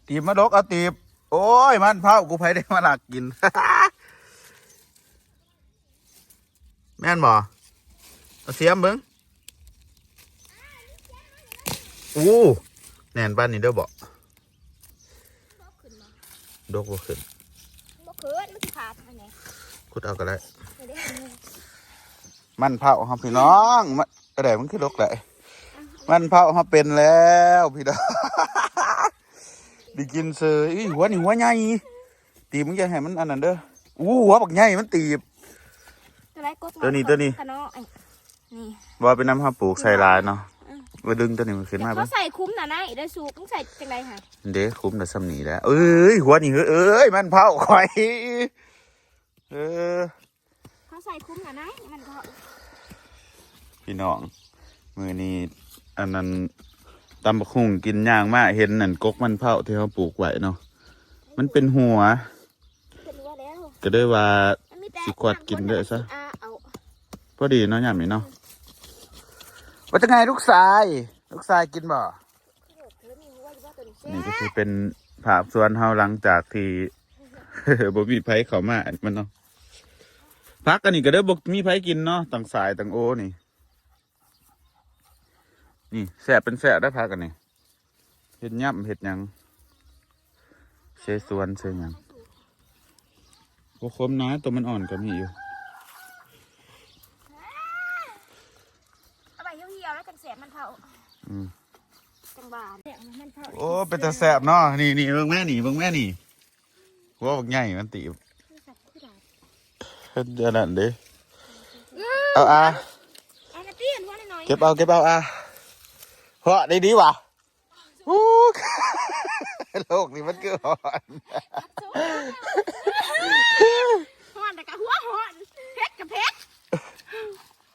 ຕີບມາດົກ ເອົາຕີບ. ໂອ້ຍ ມັນເຜົາ ກູໃຜໄດ້ມາລັກກິນ ແມ່ນບໍ່? ເອົາສຽມເບິ່ງ. ໂອ້ ແໜ້ນປານນີ້ເດີບໍ? ດົກບໍ່ຂຶ້ນ ບໍ່ຂຶ້ນ ມັນຊິຂາດອັນນີ້ ຂຸດເອົາກໍໄດ້. ມັນເຜົາເຮົາພີ່ນ້ອງ ມາ ແຕ່ໃດມັນຄືດົກໄດ້ ມັນເຜົາເຮົາເປັນແລ້ວພີ່ນ້ອງ ໄດ້ກິນເສີຍ. ອຸ້ຍ ຫົວນີ້ຫົວໃຫຍ່ ຕີບ ມຶງຢ່າໃຫ້ມັນອັນນັ້ນເດີ. ອູ້ ຫົວບັກໃຫຍ່ ມັນຕີບ ຕົວໃດກົກ ຕົວນີ້ ຕົວນີ້ ຂະນ້ອຍ ນີ້ ບໍ່ ເປັນນຳເຮົາປູກໃສ່ຫຼາຍເນາະ. ອືມ ເອີ ດຶງຕົວນີ້ມັນຂຶ້ນມາເບິ່ງ ເຂົາໃສ່ຄຸ້ມນະນາຍ ໄດ້ສູບ ມຶງໃສ່ຈັ່ງໃດຫະ? ເດ້ ຄຸ້ມໄດ້ຊ່ຳນີ້ແຫຼະ. ເອີຍ ຫົວນີ້ ເອີຍ ມັນເຜົາຂ້ອຍ ເອີ ເຂົາໃສ່ຄຸ້ມນະນາຍ ມັນເຜົາ. ພີ່ນ້ອງ ມື້ນີ້ອັນນັ້ນ ຕຳບັກຫຸ່ງກິນ ຍ່າງມາເຫັນນັ້ນ ກົກມັນເຜົາທີ່ເຮົາປູກໄວ້ເນາະ ມັນເປັນຫົວ ເປັນຫົວແລ້ວ ກໍເລີຍວ່າ ມັນມີແຕ່ ຊິຂວັດກິນເລີຍຊະ ມັນບໍ່ໄດ້ ຊິອາເອົາ ພໍດີເນາະ ຍາມນີ້ເນາະ. ວ່າຈັ່ງໃດລູກຊາຍ ລູກຊາຍກິນບໍ່? ນີ້ກໍຄືເປັນພາບສວນເຮົາ ຫຼັງຈາກທີ່ບໍ່ມີໃຜເຂົ້າມາອັນມັນເນາະ. ຜັກອັນນີ້ກໍເດີ ບໍ່ມີໃຜກິນເນາະ ຕັ້ງສາຍຕັ້ງໂອນີ້. ນີ້ແຊບເປັນແຊບໄດ໋ ຜັກອັນນີ້ ເຮັດຫຍ້ຳເຮັດຫຍັງ ເສສວນເສຫຍັງ. ບໍ່ຂົມນະ ຕົວມັນອ່ອນກໍມີຢູ່ ເອົາໃບຫຽວໆ ແລ້ວຈັ່ງແຊບມັນເຜົາ. ອືມ ຈັງຫວານ ມັນເຜົາ. ໂອ້ ເປັນຕາແຊບເນາະ. ນີ້ໆ ເບິ່ງແມ່ນີ້ ເບິ່ງແມ່ນີ້ ຫົວບັກໃຫຍ່ມັນຕີບ ເຮັດອັນນັ້ນເດ້. ເອົາອາ ເກັບເອົາ ເກັບເອົາອາ. ເພາະໄດ້ດີຫວາ ອູ້ ໂລກນີ້ມັນຄືຮ້ອນ ຮ້ອນແລ້ວກໍຫົວຮ້ອນ ເຜັດກໍເຜັດ.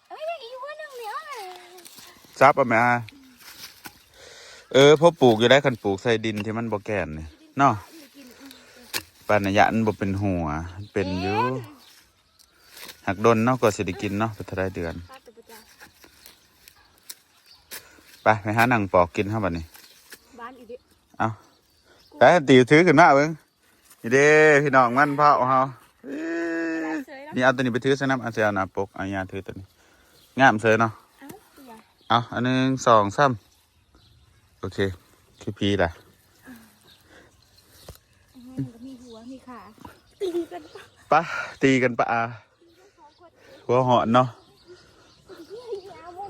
ເອີຍ ຍັງອີກຫົວໜຶ່ງນີ້ ເອີຍ ສັບເອົາແມ່. ເອີ ພໍປູກຢູ່ໄດ໋ ຄັນປູກໃສ່ດິນທີ່ມັນບໍ່ແກ່ນນີ້ເນາະ ປານນະຍະມັນບໍ່ເປັນຫົວ ເປັນຢູ່. ຫາກດົນເນາະ ກວ່າຊິໄດ້ກິນເນາະ ເປັນເທົ່າໃດເດືອນ. ໄປ ໄປຫານັ່ງປອກກິນເຮົາບັດນີ້. ເອົາ ແປະ ຕີຖືຂຶ້ນມາເບິ່ງ. ນີ້ເດ້ພີ່ນ້ອງ ມັນເຜົາເຮົາ. ນີ້ ເອົາຕົວນີ້ໄປຖືໃສ່ນຳ ເອົາໃສ່ໜ້າປົກ ເອົາຍາຖືຕົວນີ້ ງາມເສີຍເນາະ. ເອົາ ອັນ ໜຶ່ງ ສອງ ສາມ ໂອເຄ ຄືຜີລະ. ມັນກໍມີຫົວມີຂາ ຕີກັນປະ ປະ ຕີກັນປະອາ ຫົວຮ້ອນເນາະ.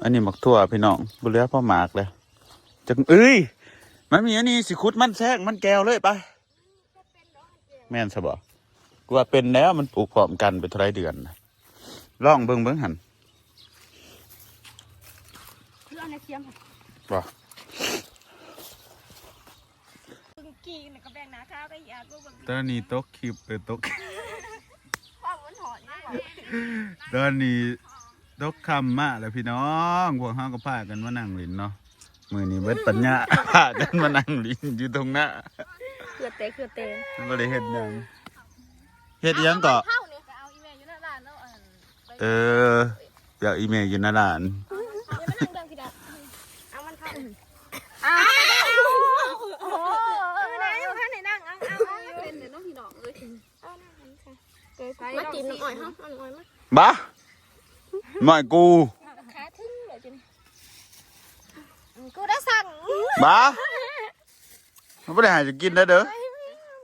ອັນນີ້ໝາກຖົ່ວພີ່ນ້ອງ ບໍ່ເຫຼືອພໍໝາກແລ້ວ ຈັກ ເອີຍ ມັນມີອັນນີ້ ຊິຂຸດມັນແຊງມັນແກວເລີຍ ໄປ. ແມ່ນຊະບໍ່? ກູວ່າເປັນແລ້ວ ມັນປູກພ້ອມກັນໄປເທົ່າໃດເດືອນນະ ລອງເບິ່ງເບິ່ງຫັ້ນ. ຄືເອົາໃນສຽມ ບໍ່? ເບິ່ງກີ້ນະກໍແບ່ງໜ້າຂາວກັບອີອາກູເບິ່ງ. ຕອນນີ້ຕົກຄລິບ ເອີ ຕົກ ຄວາມມັນຮ້ອນ. ຕອນນີ້ຕົກຄ່ຳມາແລ້ວພີ່ນ້ອງ ພວກເຮົາກໍພາກັນມານັ່ງຫຼິ້ນເນາະ. ມື້ນີ້ເບິດປັນຍາ ພາກັນມານັ່ງຫຼິ້ນຢູ່ທົ່ງນາ ເຂືອແຕ ເຂືອແຕ ບໍ່ໄດ້ເຮັດຫຍັງ. ເຮັດອີ່ຫຍັງເກາະ? ເອົາອີ່ແມ່ຢູ່ໜ້າຮ້ານເນາະ ອັນ ເອີ ໄປເອົາອີ່ແມ່ຢູ່ໜ້າຮ້ານ. ເອົາມານັ່ງເບິ່ງພີ່ດາ ເອົາມັນເຂົ້າ ອ້າວ ເອົາມານັ່ງຢູ່ຫັ້ນ ໃຫ້ນັ່ງ ເອົາ ເອົາ ເອົາ ເປັນເດ້ເນາະພີ່ນ້ອງເອີຍ. ມາກິນນ້ຳອ້ອຍເຮົາ ເອົານ້ຳອ້ອຍມາ. ບາ ນ້ຳອ້ອຍກູ ຂາເທິງເລີຍ ກູໄດ້ສັ່ງ ບາ ມັນບໍ່ໄດ້ໃຫ້ກິນໄດ້ເດີ. ມັນ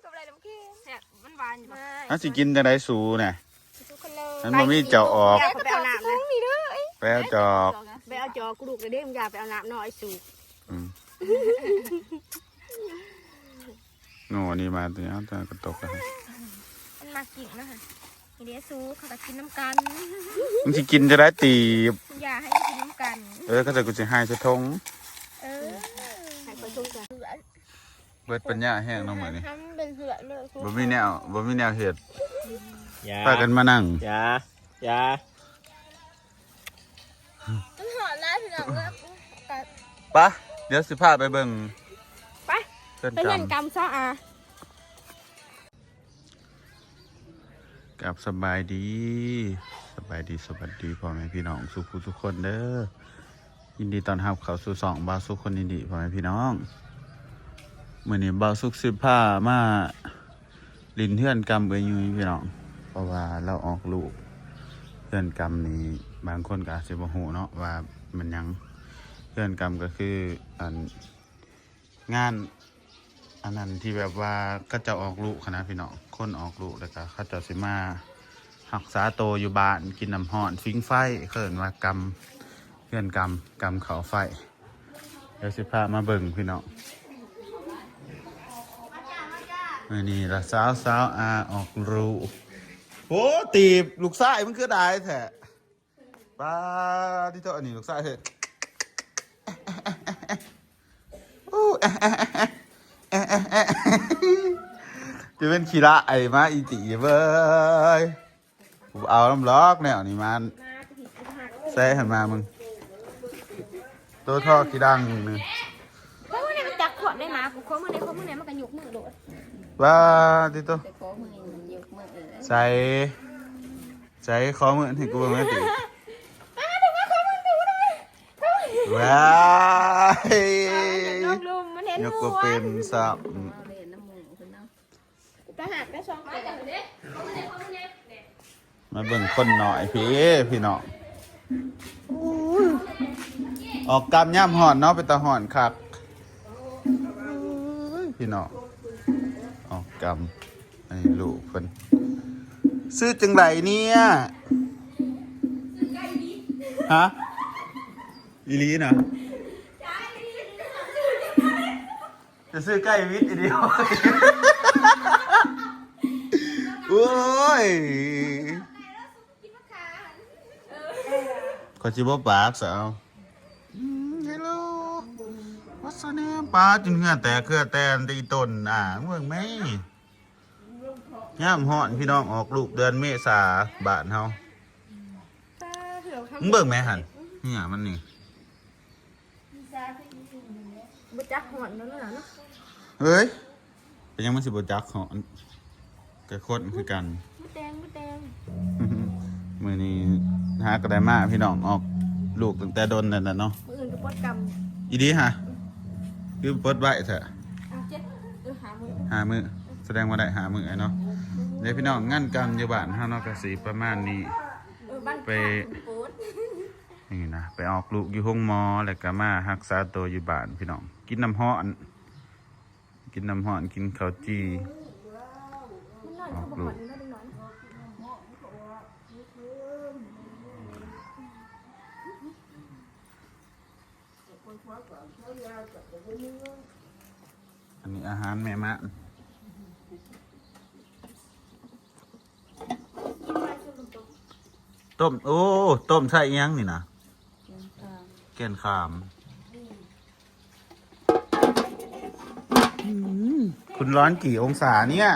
ກໍບໍ່ໄດ້ນ້ຳເຄັມ ແຊບ ມັນຫວານຢູ່. ມັນຊິກິນຈັ່ງໃດສູນະ ມັນບໍ່ມີຈອກອອກ. ໄປເອົາຈອກ ໄປເອົາຈອກ ກູລຸກແລ້ວເດ້ ມຶງຢ່າໄປເອົານ້ຳນ້ອຍສູ. ອືມ. ໂອ້ ອັນນີ້ມາແຕ່ ເອົາແຕ່ກະຕົກແລ້ວ ມັນມາກິນນະ. ນີ້ເດ້ສູ ເຂົາກໍກິນນຳກັນ. ມັນຊິກິນຈັ່ງໃດຕີບ? ຢ່າໃຫ້ກິນນຳກັນ. ເອີ ເຂົາເຈົ້າກໍຊິໃຫ້ໃສ່ຖົງ. ເອີ ໃຫ້ຂ້ອຍຖົງກ່ອນ. ເບິດປັນຍາແຮງເນາະມື້ນີ້ ທຳເປັນເຮືອນເລີຍ. ບໍ່ມີແນວ ບໍ່ມີແນວເຮັດ ຢ່າ ພາກັນມານັ່ງ ຢ່າ ຢ່າ. ມັນຮ້ອນຫຼາຍພີ່ນ້ອງເອີຍ. ໄປ ດຽວຊິພາໄປເບິ່ງ ໄປ ເຮືອນ ໄປເຮືອນກຳ ກຳຊະອາ. ກັບສະບາຍດີ ສະບາຍດີ ສະຫວັດດີພໍ່ແມ່ພີ່ນ້ອງສູ່ຜູ້ສູ່ຄົນເດີ. ຍິນດີຕ້ອນຮັບເຂົ້າສູ່ຊ່ອງບ່າວສຸກຄົນອິນດີ ພໍ່ແມ່ພີ່ນ້ອງ. ມື້ນີ້บ่าวสุขสิพามาหลิ้นเฮือนกำเอื้อยยุ้ยพี่น้อง เพราะว่าลาวออกลูก เฮือนกำนี่บางคนก็อาจสิบ่ฮู้เนาะว่ามันหยัง เฮือนกำก็คืออัน งานอันนั้นที่แบบว่าเขาเจ้าออกลูกหั้นนะพี่น้อง คนออกลูก แล้วก็เขาเจ้าสิมารักษาโตอยู่บ้าน กินน้ำร้อน ผิงไฟ เขาเอิ้นว่ากำ เฮือนกำ กำเข้าไฟ เดี๋ยวสิพามาเบิ่งพี่น้อง มื้อนี้ละสาว สาวอาออกลูก โอ้ ตีบ ลูกชายมึงคือได้แท้ ป๊าด ติโต อันนี้ลูกชายเฮ็ด โอ้ จะเป็นขี้ละไอ้มาอีติเว้ย กูเอาน้ำล็อกแนวนี้มา ใส่หันมามึง ตัวท่อขี้ดังนี่ โอ้ย นี่มันจักขวบได้มา กูขอมือในขอมือในมันก็ยกมือโดด ป๊าด ติโต แต่ขอมือนี่มันยกมือเออ ใส่ ใส่ขอมือให้กูเบิ่งหน่อยติ ป๊าด เดี๋ยวมาขอมือดูหน่อย ว้าย น้องลุมมันเห็น ยกบ่เป็นซ้ำ เอาเล่นน้ำหมูเพิ่นเนาะ กูไปหาได้สองตัว มาเบิ่งคนน้อยพี่ พี่น้อง ออกกำยามฮ้อนเนาะ เป็นตาฮ้อนคัก พี่น้อง ออกกำ อันนี้ลูกเพิ่น ซื้อจั่งใดเนี่ย ฮะ อีหลีนะ จะซื้อไก่วิทย์อีเดียว โอ้ย ข้อยสิบ่ปากซะเอา อืม hello what's your name ปาดจนเหงื่อแตกเหงื่อแตนแต่อีต้น อ่า มึงเบิ่งแม่ ยามฮ้อนพี่น้อง ออกลูกเดือนเมษาบ้านเฮา มึงเบิ่งแม่หั่น เนี่ยมันนี่ บ่จักฮ้อนนั่นน่ะเนาะ เฮ้ย เป็นหยังมันสิบ่จักฮ้อน ก็คนคือกัน บ่แต่ง บ่แต่ง มื้อนี้หาก็ได้มาพี่น้อง ออกลูกตั้งแต่ดนนั่นน่ะเนาะ มื้ออื่นก็ปลดกำ อีดีฮะ คือปลดไว้แท้ เอาเจ็ด เออ ห้ามื้อ ห้ามื้อ แสดงว่าได้ห้ามื้อเนาะ เด้พี่น้อง งานกำอยู่บ้านเฮาเนาะ ก็สิประมาณนี้ เออ บ้าน ไป ปลด นี่นะ ไปออกลูกอยู่โรงหมอ แล้วก็มารักษาตัวอยู่บ้านพี่น้อง กินน้ำฮ้อน กินน้ำฮ้อน กินข้าวจี่ มันนอน ออกลูก คือบ่ฮ้อนอยู่เนาะ เด็กน้อย อันนี้อาหารแม่มะ ต้ม โอ้ ต้มใส่อิหยังนี่นะ แก่นขาม แก่นขาม อืม คุณร้อนกี่องศาเนี่ย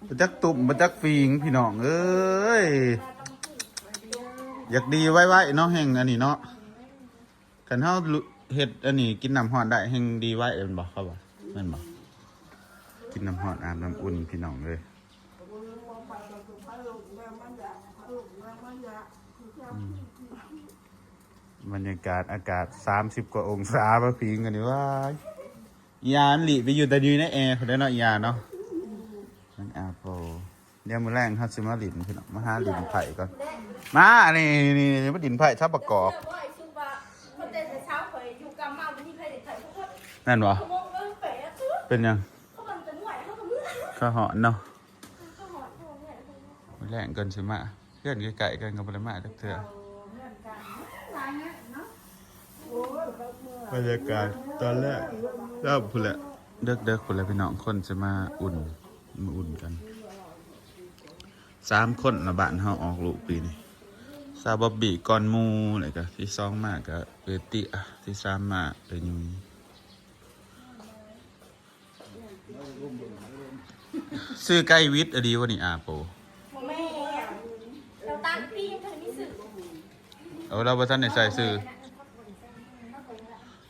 บ่จักตุ่ม บ่จักฟีง พี่น้องเอ้ย อยากดีไวๆเนาะ แฮ่งอันนี้เนาะ คันเฮาเฮ็ดอันนี้กินน้ำฮ้อนได้ แฮ่งดีไวแม่นบ่ เขาว่า แม่นบ่ กินน้ำฮ้อนอาบน้ำอุ่น พี่น้องเอ้ย อืม บรรยากาศอากาศสามสิบกว่าองศา มาผิงกันนี่ ว้าย อีหยาหลีไปอยู่แต่อยู่ในแอร์พุ้นแหละเนาะ อีหยาเนาะ มันอาโป เดี๋ยวมื้อแลงเฮาสิมาหลิ้นพี่น้อง มาหาหลิ้นไพ่ก่อน มา นี่ นี่ นี่ มาหลิ้นไพ่ทับประกอบ นั่นบ่ เป็นหยัง ข้าวฮ้อนเนาะ มื้อแลงก่อนสิมา เฮือนใกล้ๆกันก็บ่ได้มาจักเทื่อ บรรยากาศตอนแรก เริ่มพุ้นแหละ เดิกๆพุ้นแหละพี่น้อง คนสิมาอุ่น มาอุ่นกัน สามคนละ บ้านเฮาออกลูกปีนี้ สาวบอบบี้ก่อนหมู่ แล้วก็ที่สองมาก็เอื้อยเตี้ย ที่สามมาเอื้อยยุ้ย ซื้อไก่วิทย์อะดีวะนี่ อาโป บ่แม่น เราตั้งปียังทันมีชื่อ เอา เราบ่ทันได้ใส่ชื่อ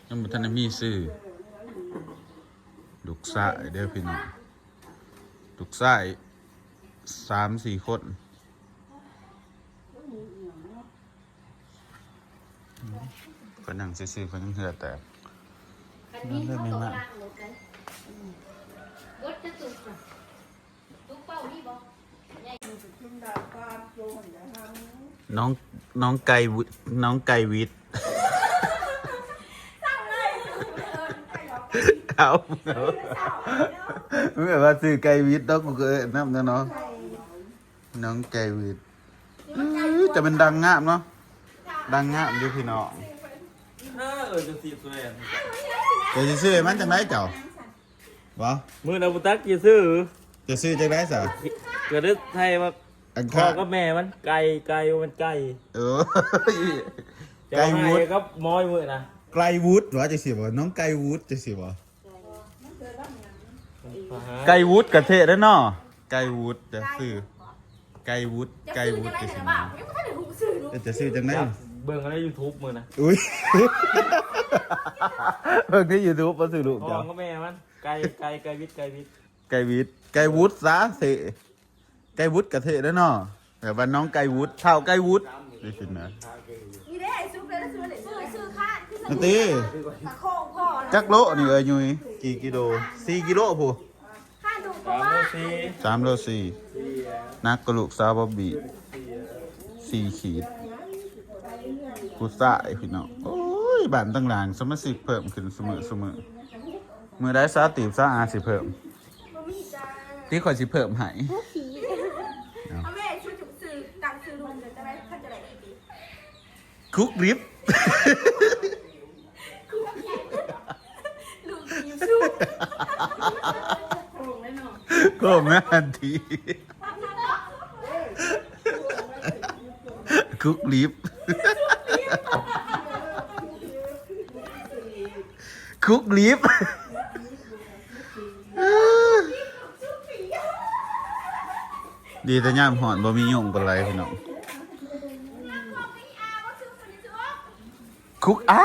ยังบ่ทันได้มีชื่อ ลูกชายเด้อพี่น้อง ลูกชายสามสี่คน ก็นั่งซื่อๆ ก็ยังเหื่อแตก คันมี นั่นเลย เขา แม่น ต้อง มาก ล้างรถเลย ບົດຈະສຸກນະ ຕຸກເປົ້າມີບໍ່? ນ້ອງ ນ້ອງໄກ່ຫວິດ ນ້ອງໄກ່ຫວິດ ເອົາ ເອົາ ແບບວ່າຊື່ໄກ່ຫວິດເນາະ ກູກໍເອີ້ນນຳແດ່ເນາະ ນ້ອງໄກ່ຫວິດ. ອື ຈະເປັນດັງງາມເນາະ ດັງງາມຢູ່ພີ່ນ້ອງ. ເອີ ເອີ ຈັ່ງຊີ້ ແສດງ ເຈົ້າຊິຊື້ໃຫ້ມັນຈັ່ງໃດເຈົ້າ? ບໍ່ ມື້ນະບໍ່ຕັກຊິຊື້ ຈະຊື້ຈັ່ງໃດຊະ? ກໍໄດ້ໄທວ່າ ອັນ ພໍ່ກັບແມ່ມັນ ໄກ່ ໄກ່ ບໍ່ແມ່ນໄກ່ ເອີ ເຈົ້າ ໄກ່ຫວຸດ ໃຫ້ກັບໝໍຢູ່ມື້ນະ ໄກ່ຫວຸດ ວ່າຈັ່ງຊີ້ບໍ່? ນ້ອງໄກ່ຫວຸດ ຈັ່ງຊີ້ບໍ່? ໄກ່ຫວຸດກະເທ່ເດ້ເນາະ ໄກ່ຫວຸດຈະຊື້ ໄກ່ຫວຸດ ໄກ່ຫວຸດຈະຊື້ ເປັນຈະຊື້ຈັ່ງໃດ? ເບິ່ງໃນຢູທູບມື້ນະ ອຸ້ຍ ເບິ່ງໃນຢູທູບບໍ່ຊື້ລູກເຈົ້າ ພໍ່ກັບແມ່ມັນ ໄກ່ ໄກ່ ໄກ່ຫວິດ ໄກ່ຫວິດ ໄກ່ຫວຸດ ໄກ່ຫວຸດຊະເທ່ ໄກ່ຫວຸດກະເທ່ເດ້ເນາະ ແບບວ່ານ້ອງໄກ່ຫວຸດ ທ້າວໄກ່ຫວຸດ ນີ້ຊິນະ ນີ້ເດ້ ຊຸບເລີຍ ຊື້ ຊື້ ຊື້ ຊື້ ຊື້ ນີ້ຕິ ຕະໂຄງພໍ ຈັກໂລນີ້ເອີຍ ຍຸ້ຍ ກີ່ກິໂລ? ສີ່ກິໂລພຸ້ນ ສາມໂລສີ່ ສາມໂລສີ່ ໜັກກວ່າລູກສາວບອບບີ່ ສີ່ຂີດ ຜູ້ຊາຍພີ່ນ້ອງ. ໂອ້ຍ ບ້ານຕ່າງຫຼັງ ສະມາຊິກເພີ່ມຂຶ້ນຊຸມື້ ຊຸມື້ ມື້ໃດສາວຕີບສາວອາຊິເພີ່ມ ບໍ່ມີຈ້າ ຕິ ຂ້ອຍຊິເພີ່ມໃຫ້ ເອົາ ເອົາແມ່ ຊື່ ຊື່ ຕັ້ງຊື່ລູກເດີ ຈັ່ງໃດເຂົາຈະໄດ້ອີກຕິ ຄຸກລິບ ລູກຢູ່ຊຸ ໂກງແມ່ນຕິ ຄຸກລິບ ຄຸກລິບ. ດີແຕ່ຍາມຮ້ອນບໍ່ມີຍຸງປານໃດພີ່ນ້ອງ. ຄຸກອາ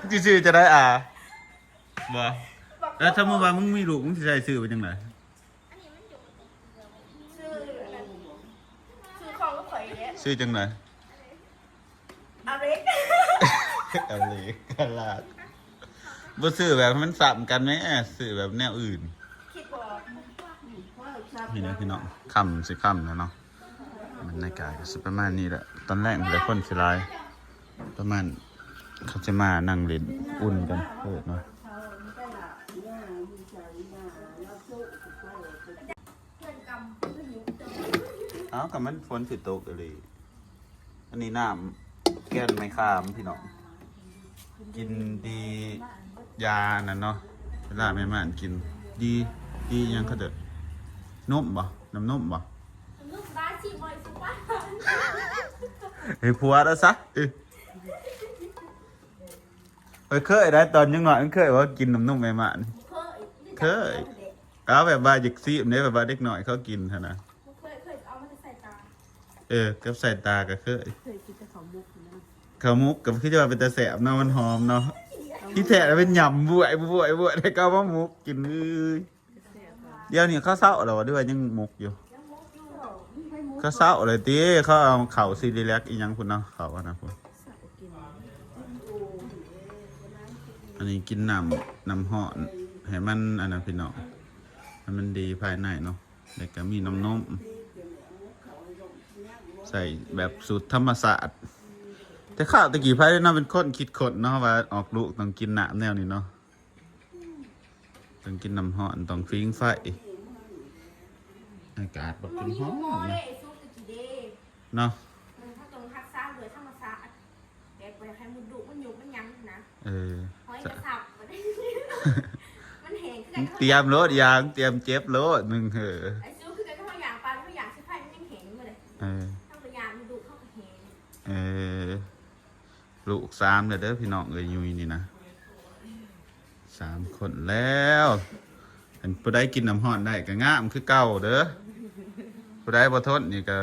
ຊິຊື່ຈັ່ງໃດອາ? ບໍ່ ແລ້ວສົມມຸດວ່າມຶງມີລູກ ມຶງຊິໃສ່ຊື່ວ່າຈັ່ງໃດ? ຊື່ ຊື່ຂອງລູກຂ້ອຍເດ້ ຊື່ຈັ່ງໃດ? ອາເລັກ ອາເລັກ ກະລາດ ບໍ່ຊື່ແບບໃຫ້ມັນຊ້ຳກັນແມ້ ຊື່ແບບແນວອື່ນ ຄິດບໍ່ອອກ ນີ້ນະພີ່ນ້ອງ ຄ່ຳຊິຄ່ຳແລ້ວເນາະ ບັນຍາກາດກໍຊິປະມານນີ້ແຫຼະ ຕອນແລງພຸ້ນແຫຼະຄົນຊິຫຼາຍ ປະມານເຂົາຊິມານັ່ງຫຼິ້ນອຸ່ນກັນເປີດເນາະ. ເອົ້າ ກໍມັນຝົນຊິຕົກອີ່ຫຼີ ອັນນີ້ນ້ຳແກ່ນໄມ້ຂາມພີ່ນ້ອງ ກິນດີຢາອັນນັ້ນເນາະ ເວລາແມ່ໝ້ານກິນ ດີ ດີຫຍັງເຂົາເອີ້ນ ນົມບໍ່? ນ້ຳນົມບໍ່? ໃຫ້ຜົວແລ້ວຊະ ເອີ ຂ້ອຍເຄີຍໄດ໋ ຕອນຍັງນ້ອຍ ເຄີຍບໍ່ ກິນນ້ຳນົມແມ່ໝ້ານ ເຄີຍ ເຄີຍ ເອົາ ແບບວ່າຢາກຊີມເດ້ ແບບວ່າເດັກນ້ອຍເຂົາກິນຫັ້ນນະ ບໍ່ເຄີຍ ເຄີຍເອົາມາແຕ່ໃສ່ຕາ ເອີ ກັບໃສ່ຕາກໍເຄີຍ ເຄີຍກິນແຕ່ເຂົ້າໝົກນະ ເຂົ້າໝົກກໍຄືຈະວ່າເປັນຕາແຊບເນາະ ມັນຫອມເນາະ ທີ່ແທ້ແລ້ວເປັນຫຍ້ຳບວຍ ບວຍ ບວຍ ແລ້ວກໍເອົາມາໝົກກິນ ເອີຍ. ດຽວນີ້ເຂົາເຊົາແລ້ວບໍ່ ຫຼືວ່າຍັງໝົກຢູ່? ເຂົາເຊົາແລ້ວຕິ ເຂົາເອົາເຂົ້າຊີຣີແລັກອີ່ຫຍັງພຸ້ນເນາະ ເຂົ້າອັນນັ້ນພຸ້ນ ອັນນີ້ກິນນ້ຳ ນ້ຳຮ້ອນ ໃຫ້ມັນອັນນັ້ນພີ່ນ້ອງ ໃຫ້ມັນດີພາຍໃນເນາະ ແລ້ວກໍມີນ້ຳນົມ ໃສ່ແບບສູດທຳມະຊາດ ແຕ່ຄາວແຕ່ກີ້ໃຜເນາະ ເປັນຄົນຄິດຄົ້ນເນາະ ວ່າອອກລູກຕ້ອງກິນນ້ຳແນວນີ້ເນາະ. ຕ້ອງກິນນ້ຳຮ້ອນ ຕ້ອງຟິງໄຟ ອາກາດບັກຈົນຮ້ອນເນາະ ເອີ ເຮົາຕ້ອງຮັກສາດ້ວຍທຳມະຊາດ ແບບບໍ່ຢາກໃຫ້ມົດລູກມັນຍຸບມັນຫຍັງນະ ເອີ ຫອຍກະສັບ ມັນແຫ້ງຄືກັນ ຕຽມໂລດ ຢາງ ຕຽມເຈັບໂລດ ມຶງເຫີ ໄອ້ຊູຄືກັນກັບເຮົາຢາງປານ ເຮົາຢາງຊິໄຟ ມັນຍັງແຫ້ງຢູ່ເລີຍ ເອີ ເຮົາກໍຢາງມົດລູກເຮົາກໍແຫ້ງ ເອີ. ລູກສາມແລ້ວເດີພີ່ນ້ອງເອີຍ ຍຸ້ຍນີ້ນະ ສາມຄົນແລ້ວ ອັນຜູ້ໃດກິນນ້ຳຮ້ອນໄດ້ກໍງາມຄືເກົ່າເດີ ຜູ້ໃດບໍ່ທົນນີ້ກໍ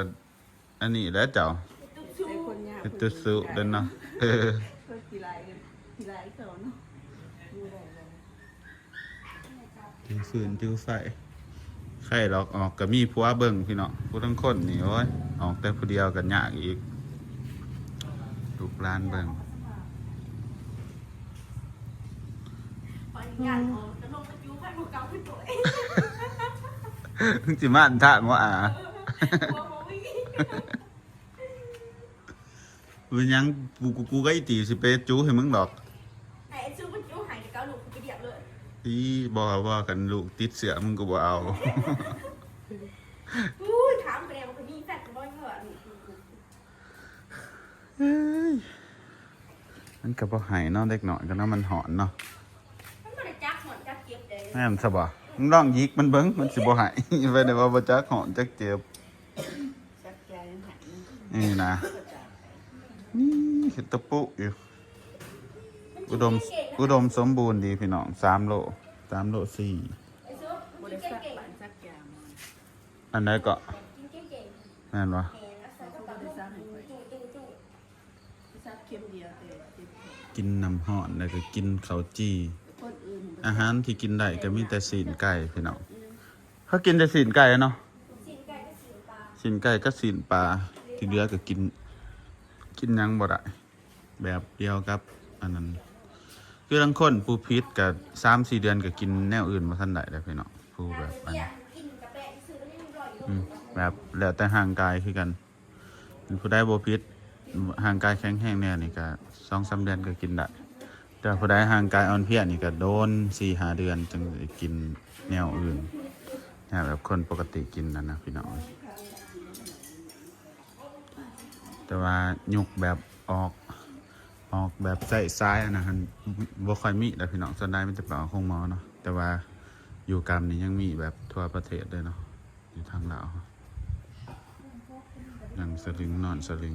ອັນນີ້ແຫຼະເຈົ້າ ເຮັດຕຸດຊຸເດີເນາະ ເອີ ຂີ້ຮ້າຍ ຂີ້ຮ້າຍຄືເກົ່າເນາະ ຢູ່ໄດ້ບໍ່? ຖືຟືນຖືໄຟ ໃຄລອກອອກກໍມີຜົວເບິ່ງພີ່ນ້ອງ ຜູ້ລາງຄົນນີ້ ໂອ້ຍ ອອກແຕ່ຜູ້ດຽວກໍຍາກອີກ ລູກຫຼານເບິ່ງ ຂໍອະນຸຍາດອອກ ມຶງຊິມາອັນທາງບໍ່ອາ? ບໍ່ ບໍ່ມີ. ເປັນຫຍັງ ກູ ກູ ກູກັບອີຕີຊິໄປຈູໃຫ້ມຶງດອກ. ໃຫ້ໄອ້ຊູໄປຈູໃຫ້ ແຕ່ເອົາລູກກູໄປດຽບເລີຍ. ອີ ບໍ່ ບໍ່ ຄັນລູກຕິດເຊື້ອມຶງກໍບໍ່ເອົາ. ອູ້ຍ ຖາມໄປແດ່ວ່າຂ້ອຍມີແຟນບໍ່ ຍັງວ່າລູກກູ. ເອີຍ ມັນກໍບໍ່ໃຫ້ເນາະ ເດັກນ້ອຍກໍເນາະ ມັນຮ້ອນເນາະ. ມັນບໍ່ໄດ້ຈັກຮ້ອນຈັກເຈັບເດ້. ແມ່ນຊະບໍ່? ມຶງລອງຫຍິກມັນເບິ່ງ ມັນຊິບໍ່ໃຫ້. ໄປໄດ້ວ່າບໍ່ຈັກຮ້ອນຈັກເຈັບ. ຈັກໃຈໃຫ້. ນີ້ນະ ນີ້ເຮັດຕະປຸຢູ່. ມັນກິນເກັ່ງໆນະ. ອຸດົມ ອຸດົມສົມບູນດີພີ່ນ້ອງ ສາມໂລ ສາມໂລສີ່. ໄອ້ຊຸບ ມັນກິນເກັ່ງໆ. ອັນໃດເກາະ? ແມ່ນບໍ່? ແມ່ນ ເອົາໃສ່ກັບຕຳບັກຫຸ່ງ ຈູ້ໆໆ. ສັກເຂັມດຽວແຕ່ເຈັບແຂນ. ກິນນ້ຳຮ້ອນ ແລ້ວກໍກິນເຂົ້າຈີ່. ອາຫານທີ່ກິນໄດ້ກໍມີແຕ່ຊີ້ນໄກ່ພີ່ນ້ອງ. ເຮົາກິນແຕ່ຊີ້ນໄກ່ເນາະ. ຊີ້ນໄກ່ກັບຊີ້ນປາ ຊີ້ນໄກ່ກັບຊີ້ນປາ ທີ່ເຫຼືອກໍກິນ ກິນຫຍັງບໍ່ໄດ້. ແບບດຽວກັບອັນນັ້ນ ຄືລາງຄົນຜູ້ຜິດກໍສາມສີ່ເດືອນກໍກິນແນວອື່ນບໍ່ທັນໄດ້ເດ້ພີ່ນ້ອງ. ຜູ້ແບບອັນ ອືມ ແບບແລ້ວແຕ່ຮ່າງກາຍຄືກັນ. ຜູ້ໃດບໍ່ຜິດ ຮ່າງກາຍແຂງແຮງແດ່ນີ້ກໍສອງສາມເດືອນກໍກິນໄດ້. ແຕ່ຜູ້ໃດຮ່າງກາຍອ່ອນເພຍນີ້ກໍໂດນສີ່ຫ້າເດືອນຈຶ່ງໄດ້ກິນແນວອື່ນ ແນວແບບຄົນປົກກະຕິກິນນັ້ນນະພີ່ນ້ອງ. ແຕ່ວ່າຍຸກແບບອອກ ອອກແບບໃຊ້ສາຍອັນນັ້ນຫັ້ນ ບໍ່ຄ່ອຍມີແລ້ວພີ່ນ້ອງ. ສ່ວນຫຼາຍມີແຕ່ໄປອອກໂຮງໝໍເນາະ. ແຕ່ວ່າຢູ່ກຳນີ້ຍັງມີແບບທົ່ວປະເທດເລີຍເນາະ ຢູ່ທາງລາວ. ນັ່ງສະລິງ ນອນສະລິງ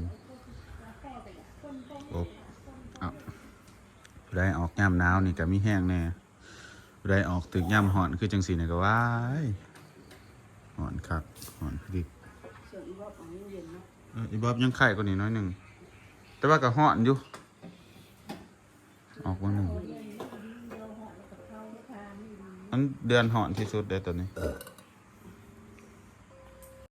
ອົບ ເອົາ ຜູ້ໃດອອກຍາມໜາວນີ້ກໍມີແຮງແດ່. ຜູ້ໃດອອກຖືກຍາມຮ້ອນຄືຈັ່ງຊີ້ນີ້ກໍ ວ້າຍ ຮ້ອນຄັກ ຮ້ອນຄືດິກ. ສ່ວນອີບອບອອກຍັງເຢັນເນາະ. ເອີ ອີບອບຍັງໄຂ້ກວ່ານີ້ໜ້ອຍໜຶ່ງ ແຕ່ວ່າກໍຮ້ອນຢູ່. ອອກເບິ່ງໜຶ່ງ ມັນເດືອນຮ້ອນທີ່ສຸດເດ້ຕອນນີ້.